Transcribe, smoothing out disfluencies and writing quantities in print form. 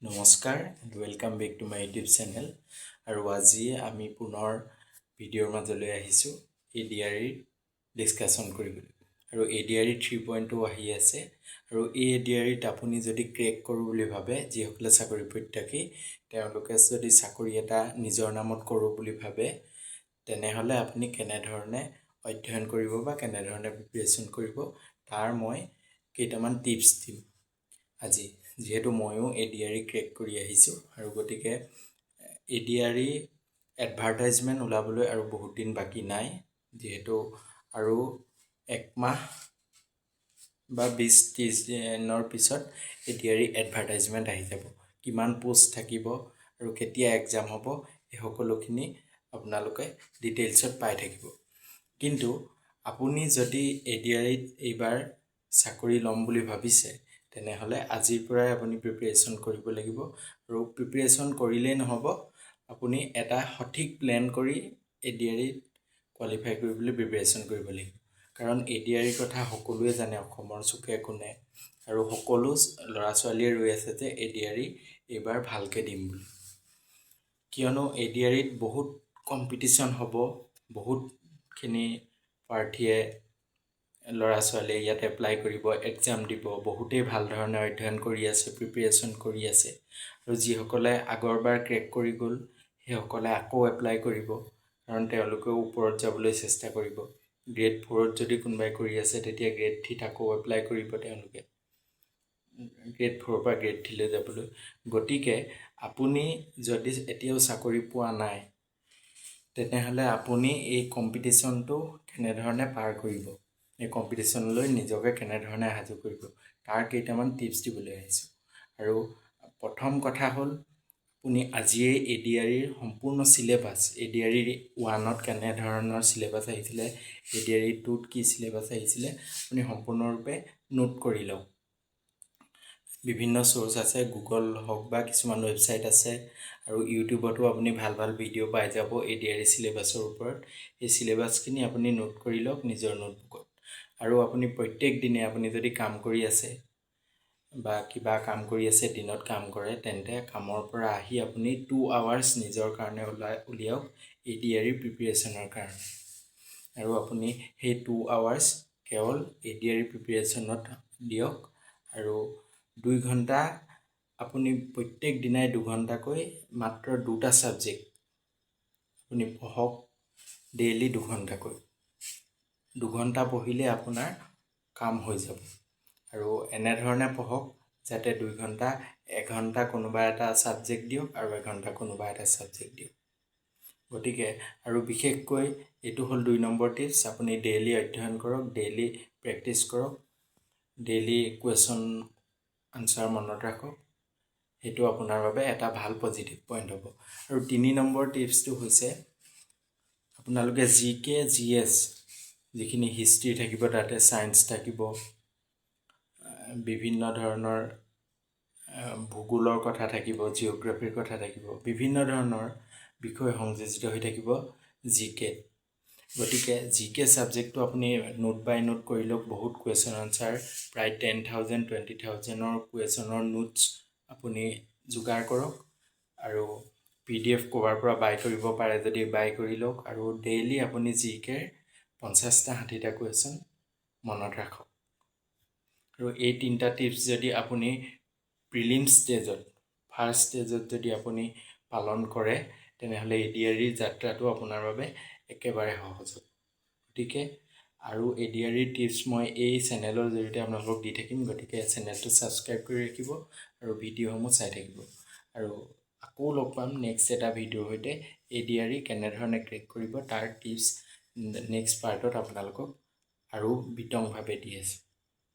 নমস্কাৰ and welcome back to my YouTube channel. আৰু আজি আমি পুনৰ ভিডিঅ'ৰ মাজলৈ আহিছোঁ এ ডি আৰ ইৰ ডিছকাশ্যন কৰিবলৈ। আৰু এ ডি আৰ ই 3.2 আহি আছে আৰু এই এ ডি আৰ ইত আপুনি যদি ক্ৰেক কৰোঁ বুলি ভাবে, যিসকলে চাকৰি প্ৰত্যাশী, তেওঁলোকে যদি চাকৰি এটা নিজৰ নামত কৰোঁ বুলি ভাবে, তেনেহ'লে আপুনি কেনেধৰণে অধ্যয়ন কৰিব বা কেনেধৰণে প্ৰিপেৰেশ্যন কৰিব, তাৰ মই কেইটামান টিপছ দিম আজি। যিহেতু ময়ো A D R E crack কৰি আহিছোঁ আৰু গতিকে A D R E advertisement ওলাবলৈ আৰু বহুত দিন বাকী নাই, যিহেতু আৰু একমাহ বা 20-30 দিনৰ পিছত A D R E advertisement আহি যাব। কিমান পোষ্ট থাকিব আৰু কেতিয়া এক্সাম হ'ব, এই সকলোখিনি আপোনালোকে ডিটেইলছত পাই থাকিব। কিন্তু আপুনি যদি এ ডি আৰ ইত এইবাৰ চাকৰি ল'ম বুলি ভাবিছে, তেনেহ'লে আজিৰ পৰাই আপুনি প্ৰিপেৰেশ্যন কৰিব লাগিব। আৰু প্ৰিপেৰেশ্যন কৰিলেই নহ'ব, আপুনি এটা সঠিক প্লেন কৰি A D R it qualify কৰিবলৈ প্ৰিপেৰেশ্যন কৰিব লাগিব। কাৰণ এ ডি আৰ ইৰ কথা সকলোৱে জানে অসমৰ চুকে কোণে আৰু সকলো ল'ৰা ছোৱালীয়ে ৰৈ আছে যে এ ডি আৰ ই এইবাৰ ভালকৈ দিম বুলি। কিয়নো এ ডি আৰ ইত বহুত কম্পিটিশ্যন হ'ব, বহুতখিনি প্ৰাৰ্থীয়ে, ল'ৰা ছোৱালীয়ে ইয়াত এপ্লাই কৰিব, এক্সাম দিব। বহুতেই ভাল ধৰণে অধ্যয়ন কৰি আছে, প্ৰিপেৰেশ্যন কৰি আছে। আৰু যিসকলে আগৰবাৰ ক্ৰেক কৰি গ'ল, সেইসকলে আকৌ এপ্লাই কৰিব, কাৰণ তেওঁলোকেও ওপৰত যাবলৈ চেষ্টা কৰিব। গ্ৰেড 4ত যদি কোনোবাই কৰি আছে, তেতিয়া গ্ৰেড 3ত আকৌ এপ্লাই কৰিব তেওঁলোকে, গ্ৰেড 4ৰ পৰা গ্ৰেড 3লৈ যাবলৈ। গতিকে আপুনি যদি এতিয়াও চাকৰি পোৱা নাই, তেনেহ'লে আপুনি এই কম্পিটিশ্যনটো কেনেধৰণে পাৰ কৰিব, এই কম্পিটিশ্যনলৈ নিজকে কেনেধৰণে সাজু কৰিব, তাৰ কেইটামান টিপছ দিবলৈ আহিছোঁ। আৰু প্ৰথম কথা হ'ল, আপুনি আজিয়েই এ ডি আৰ ইৰ সম্পূৰ্ণ চিলেবাছ, এ ডি আৰ ইৰ 1ত কেনেধৰণৰ চিলেবাছ আহিছিলে, এ ডি আৰ ই 2ত কি চিলেবাছ আহিছিলে, আপুনি সম্পূৰ্ণৰূপে নোট কৰি লওক। বিভিন্ন চ'ৰ্চ আছে, গুগল হওক বা কিছুমান ৱেবছাইট আছে আৰু ইউটিউবতো আপুনি ভাল ভাল ভিডিঅ' পাই যাব এ ডি আৰ ই চিলেবাছৰ ওপৰত। এই চিলেবাছখিনি আপুনি নোট কৰি লওক নিজৰ নোটবুকত। আৰু আপুনি প্ৰত্যেক দিনে, আপুনি যদি কাম কৰি আছে বা কিবা কাম কৰি আছে, দিনত কাম কৰে, তেন্তে কামৰ পৰা আহি আপুনি 2 আৱাৰ্ছ নিজৰ কাৰণে উলিয়াওক এ ডি আৰ ইৰ প্ৰিপেৰেশ্যনৰ কাৰণে। আৰু আপুনি সেই 2 আৱাৰ্ছ কেৱল এ ডি আৰ ই প্ৰিপেৰেশ্যনত দিয়ক। আৰু 2 ঘণ্টা আপুনি প্ৰত্যেক দিনাই 2 ঘণ্টাকৈ মাত্ৰ দুটা ছাবজেক্ট আপুনি পঢ়ক। ডেইলি 2 ঘণ্টাকৈ, 2 ঘণ্টা পঢ়িলে আপোনাৰ কাম হৈ যাব। আৰু এনেধৰণে পঢ়ক যাতে 2 ঘণ্টা, এঘণ্টা কোনোবা এটা ছাবজেক্ট দিয়ক আৰু এঘণ্টা কোনোবা এটা ছাবজেক্ট দিয়ক। গতিকে আৰু বিশেষকৈ এইটো হ'ল 2 নম্বৰ টিপছ। আপুনি ডেইলি অধ্যয়ন কৰক, ডেইলি প্ৰেক্টিছ কৰক, ডেইলি কুৱেশ্যন আনচাৰ মনত ৰাখক। সেইটো আপোনাৰ বাবে এটা ভাল পজিটিভ পইণ্ট হ'ব। আৰু 3 নম্বৰ টিপছটো হৈছে, আপোনালোকে জি কে, জি এছ, যিখিনি হিষ্ট্ৰী থাকিব, তাতে ছায়েন্স থাকিব, বিভিন্ন ধৰণৰ ভূগোলৰ কথা থাকিব, জিঅ'গ্ৰাফীৰ কথা থাকিব, বিভিন্ন ধৰণৰ বিষয় সংযোজিত হৈ থাকিব জি কেত। গতিকে জি কে ছাবজেক্টটো আপুনি নোট বাই নোট কৰি লওক। বহুত কুৱেশ্যন আনচাৰ, প্ৰায় 10,000, 20,000ৰ কুৱেশ্যনৰ নোটছ আপুনি যোগাৰ কৰক আৰু পিডিএফ ক'ৰবাৰ পৰা বাই কৰিব পাৰে যদি বাই কৰি লওক। আৰু ডেইলি আপুনি জি কেৰ 50টা, 60টা কুৱেশ্যন মনত ৰাখক। আৰু এই তিনিটা টিপছ যদি আপুনি প্ৰিলিম ষ্টেজত, ফাৰ্ষ্ট ষ্টেজত যদি আপুনি পালন কৰে, তেনেহ'লে এ ডি আৰ ইৰ যাত্ৰাটো আপোনাৰ বাবে একেবাৰে সহজ হ'ব। গতিকে আৰু এ ডি আৰ ইৰ টিপছ মই এই চেনেলৰ জৰিয়তে আপোনালোকক দি থাকিম। গতিকে চেনেলটো ছাবস্ক্ৰাইব কৰি ৰাখিব আৰু ভিডিঅ'সমূহ চাই থাকিব। আৰু আকৌ লগ পাম নেক্সট এটা ভিডিঅ'ৰ সৈতে। এ ডি আৰ ই কেনেধৰণে ক্ৰেক কৰিব, তাৰ টিপছ নেক্সট পাৰ্টত আপোনালোকক আৰু বিতংভাৱে দি আছোঁ।